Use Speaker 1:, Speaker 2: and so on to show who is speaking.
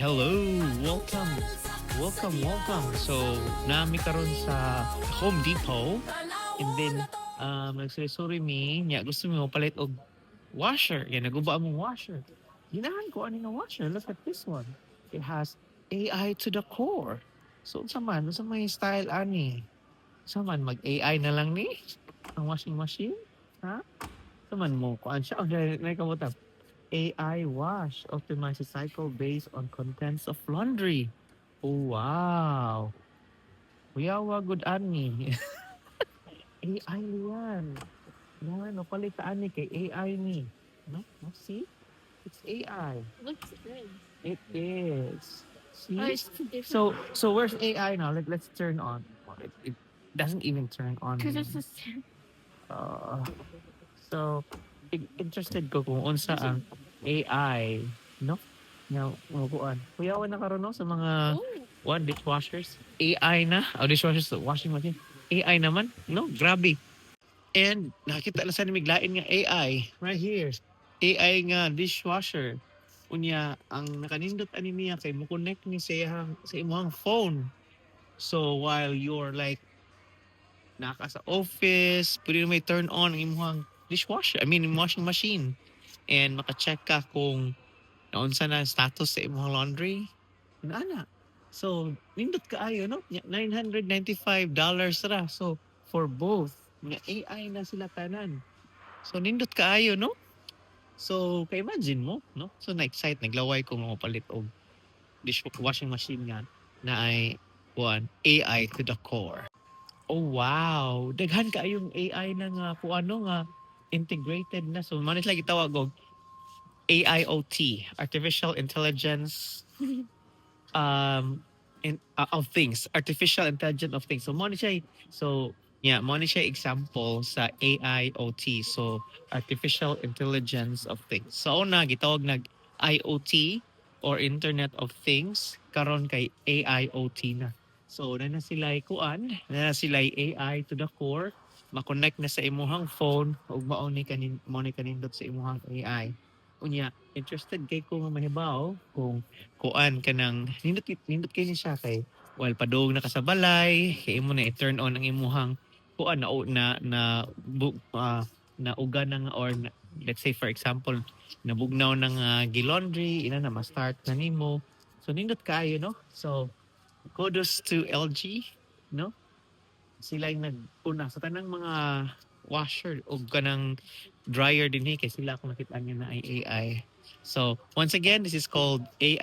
Speaker 1: Hello! Welcome! Welcome, welcome. So, naa mi karon sa Home Depot. And then, nagsuri-suri mi. Nya, gusto mi palit og washer. Yan, naguba among washer. Ginahan ko ani nga washer. Look at this one. It has AI to the core. So, unsa man? Unsa may style ani? Unsa man, mag-AI na lang ni? Ang washing machine? Ha? Unsa man mo? Kuan siya? Oh, dahil na. AI wash optimizes cycle based on contents of laundry. Oh, wow. Kuyawa good ani. AI yan. No, no, palit ani kay AI ni. No? No, see? It's AI.
Speaker 2: Looks good.
Speaker 1: It is. See?
Speaker 2: Oh, it's different.
Speaker 1: So where's AI now? Like, let's turn on. It doesn't even turn on.
Speaker 2: Because it's the same.
Speaker 1: So, interested ko kung unsa ang AI, no? Nga mo kuan. Kuyawa na karon, no, sa mga
Speaker 2: Oh,
Speaker 1: one dishwashers. AI na. Oh, dishwashers, washing machine. AI naman, no? Grabe. And nakita na sa lain nga AI right here. AI nga dishwasher. Unya ang nakanindot ani niya kay mo connect ni sa imong phone. So while you're like naka sa office, pwede mo turn on ang imong dishwasher, I mean, washing machine. And maka-check ka kung naunsa na status sa imong laundry. Ana. So, nindot kaayo, no? $995 ra. So, for both, nga AI na sila tanan. So, nindot kaayo, no? So, kay imagine mo, no? So, na-excite, naglaway ko nga palit og dish washing machine nga na ay kuan AI to the core. Oh wow, daghan kaayong AI na nga kung ano nga integrated na. So, man sila gitawag og AIoT, Artificial Intelligence of Things, Artificial Intelligence of Things. So mo ni siya, so yeah, mo ni siya example sa AIoT. So Artificial Intelligence of Things. So una gitawag nag IoT or Internet of Things, karon kay AIoT na. So na na sila kuan, na na sila AI to the core, makonect na sa imuhang phone ug mao ni kanindot sa imuhang AI. Unya, interested kay ko nga mahibaw kung kuan kanang nindot nindot kay ni siya kay while padung na ka sa balay kay imo na i-turn on ang imuhang kuan na na na bu, na uga na nga or na, let's say for example, nabugnaw na nga gi-laundry ina na ma-start na nimo. So nindot kaayo, no? So kudos to LG, no? Sila yung nag-una sa tanang mga washer o kanang dryer din kay sila akong nakita niya na ay AI. So once again, this is called AI.